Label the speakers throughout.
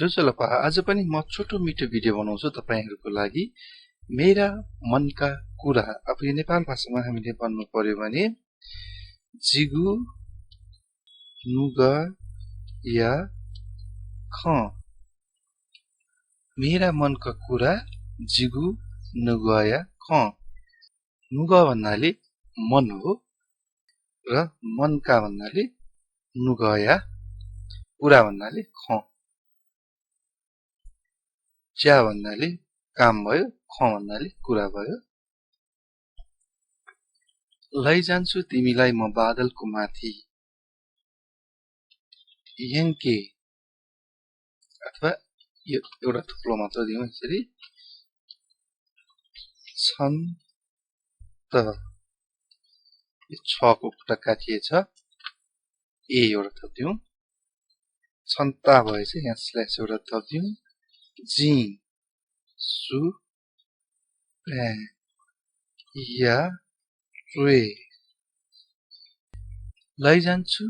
Speaker 1: जोजोलपा आज पनि म छोटो मिठो भिडियो बनाउँछु तपाईहरुको लागि मेरा मनका कुरा। अब यो नेपाल भाषामा हामीले भन्नु पर्यो भने जिगु नुग या ख। मेरा मनका कुरा जिगु नुग या ख। नुग भन्नाले मन हो र मनका भन्नाले नुग या कुरा भन्नाले ख। च्या भन्नाले काम भयो, ख भन्नाले कुरा भयो। लैजान्छु तिमीलाई म बादलको माथि यङ्के, अथवा यो एउटा थुप्रो मात्र दिउँ यसरी छन् त। यो छ को खुट्टा काटिएछ, ए एउटा थपिदिउँ, छन्ता भएछ, यहाँ स्ल्यास एउटा थपिदिउँ, जी सु पे या ट्वे। लैजान्छु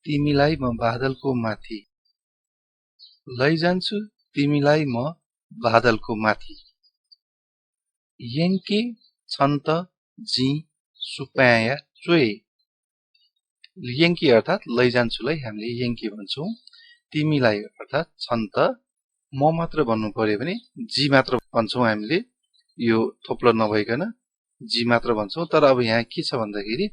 Speaker 1: तिमीलाई म बादलको माथि, लैजान्छु तिमीलाई म बादलको माथि यङ्के छन् त जी सुपाया चोए। यङ्के अर्थात लैजान्छुलाई हामीले यङ्के भन्छौं, तिमीलाई अर्थात छन् त, म मात्र भन्नु पर्यो भने जी मात्र भन्छौं हामीले, यो थोप्लो नभइकन जी मात्र भन्छौं। तर अब यहाँ के छ भन्दाखेरि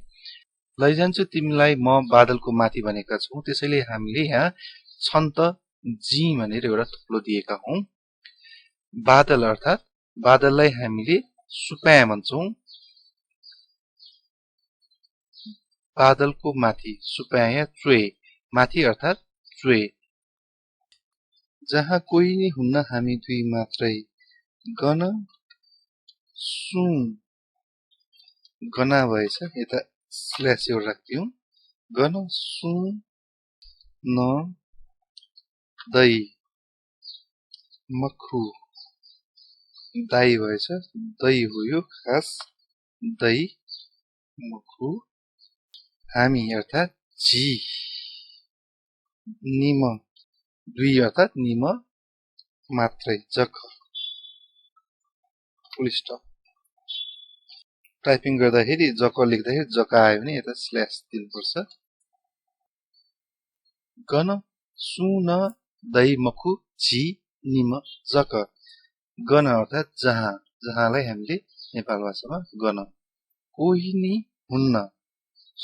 Speaker 1: लैजान्छु तिमीलाई म बादलको माथि भनेका छौं, त्यसैले हामीले यहाँ छन् त जी भनेर एउटा थोप्लो दिएका हौं। बादल अर्थात बादललाई हामीले सुपाया भन्छौं, बादलको माथि सुपाया चोए, माथि अर्थात चोए। जहाँ कोही नै हुन्न हामी दुई मात्रै गन सु, गना भएछ, यता स्ल्यास एउटा राख्दिउँ, गन सु न दै मखु, दाई भएछ, दै हो यो खास, दै मखु हामी अर्थात जी, निम दुई अर्थात निम मात्रै, जख फुल स्टप। टाइपिङ गर्दाखेरि जक लेख्दाखेरि जका आयो भने यता स्ल्यास दिनुपर्छ। गन सु न दै मखु जी निम जक। गन अर्थात जहाँ, जहाँलाई हामीले नेपाल भाषामा गन। कोही नि हुन्न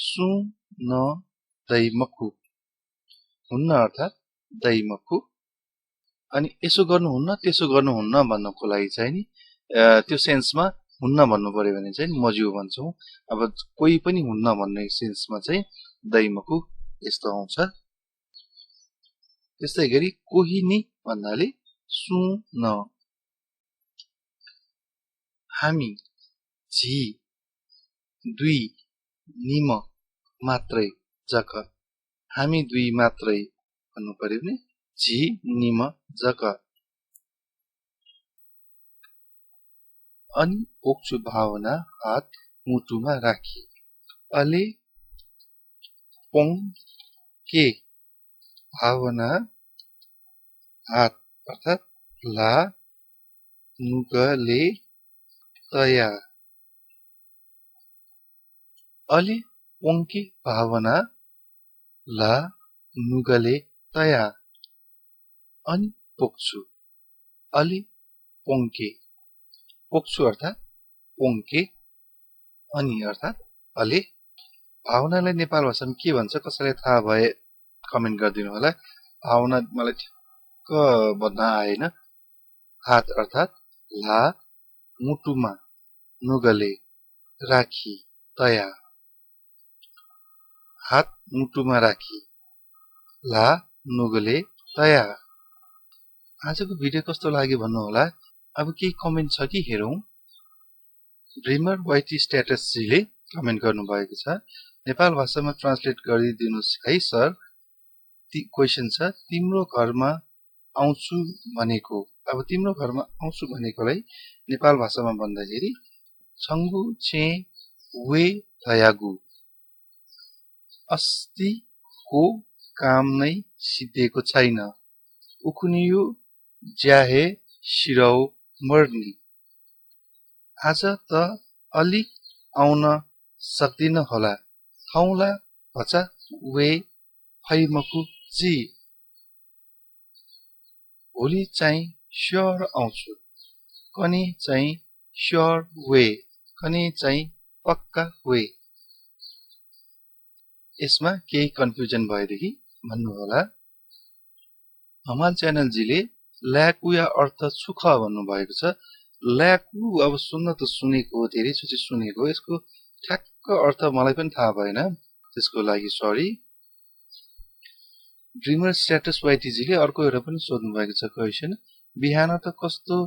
Speaker 1: सु न दै मखु, हुन्न अर्थात दै मखु। अनि यसो गर्नुहुन्न त्यसो गर्नुहुन्न भन्नको लागि चाहिँ नि त्यो सेन्समा हुन्न भन्नु पर्यो भने चाहिँ मज्यु भन्छौं। अब कोही पनि हुन्न भन्ने सेन्समा चाहिँ दै मखु यस्तो आउँछ। त्यस्तै गरी कोही नि भन्नाले सु न, हामी जी दुई निम मात्रै जक, हामी दुई मात्रै भन्नु पर्यो भने जी निम जक। अनि पोख्छु भावना हात मुटुमा राखी, अले पोङ के भावना हात अर्थात ला नुगले तया, अले पोङ्के भावना ला नुगले तया। अनि पोख्छु, अले पोङ्के, पोख्छु अर्थात पोङ्के, अनि अर्थात अले। भावनालाई नेपाल भाषामा के भन्छ कसैलाई थाहा भए कमेन्ट गरिदिनु होला। भावना मलाई ठिक्क भन्न आएन। हात अर्थात ला मुटुमा नुगले राखी तया, हात मुटुमा राखी ला नुगले तया। आजको भिडियो कस्तो लाग्यो भन्नु होला। अब केही कमेन्ट छ कि हेरौं। ड्रिमर वाइटी स्ट्याटस जीले कमेन्ट गर्नु भएको छ, नेपाल भाषामा ट्रान्सलेट गरिदिनुस् है सर। क्वेशन छ, तिम्रो घरमा आउँछु भनेको, अब तिम्रो घरमा आउँछु भनेकोलाई नेपाल भाषामा भन्दाखेरि छंगु छे वे थयागु, अस्तिको काम नै सिद्धेको छैन, उखुनियो ज्याहे शिरौ मर्नी। आज त अलिक आउन सक्दिन होला, थौला भचा वे फैमकु जी। भोलि चाहिँ स्योर आउँछु, कनी चाहिँ स्योर वे, कनी चाहिँ पक्का वे। यसमा केही कन्फ्युजन भएदेखि भन्नुहोला। हमाल च्यानलजीले ल्याकुया अर्थ सुख भन्नुभएको छ। ल्याकु अब सुन्न त सुनेको, धेरैचोटि सुनेको, यसको ठ्याक्क अर्थ मलाई पनि थाहा भएन, त्यसको लागि सरी। ड्रिमर स्ट्याटस वाइटीजीले अर्को एउटा पनि सोध्नु भएको छ क्वेसन। बिहान त कस्तो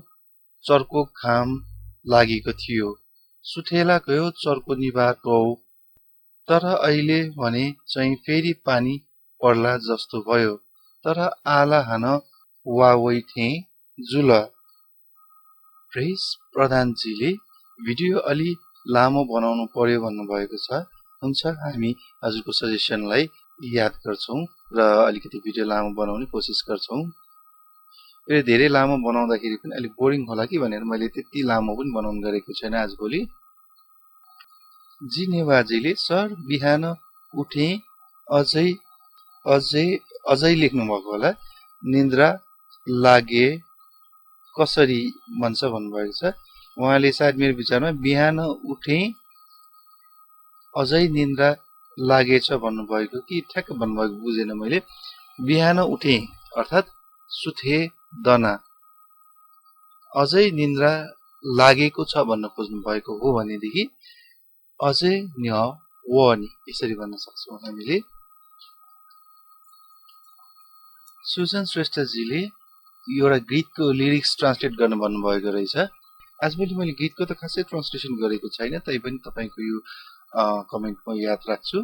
Speaker 1: चर्को घाम लागेको थियो, सुठेला गयो चर्को निभाको, तर अहिले भने चाहिँ फेरि पानी पर्ला जस्तो भयो, तर आला हान वावैठे जुल। प्रेस प्रधानजीले भिडियो अलि लामो बनाउनु पर्यो भन्नुभएको छ। हुन्छ, हामी हजुरको सजेसनलाई याद गर्छौं र अलिकति भिडियो लामो बनाउने कोसिस गर्छौं। फेरि धेरै लामो बनाउँदाखेरि पनि अलिक बोरिङ होला कि भनेर मैले त्यति लामो पनि बनाउन गरेको छैन आजभोलि। जी नेवाजीले सर बिहान उठे अझै लेख्नु भएको होला, निन्द्रा लागे कसरी भन्छ भन्नुभएको छ। उहाँले सायद मेरो विचारमा बिहान उठे अझै निन्द्रा लागेछ भन्नुभएको कि ठ्याक्क भन्नुभएको बुझेन मैले। बिहान उठे अर्थात सुथे दना, अझै निन्द्रा लागेको छ भन्न खोज्नु भएको हो भनेदेखि अझै न्य वनी यसरी भन्न सक्छौं हामीले। सुजन श्रेष्ठजीले एउटा गीतको लिरिक्स ट्रान्सलेट गर्न भन्नुभएको रहेछ। आजभोलि मैले गीतको त खासै ट्रान्सलेसन गरेको छैन, तैपनि तपाईको यो कमेन्ट म याद राख्छु।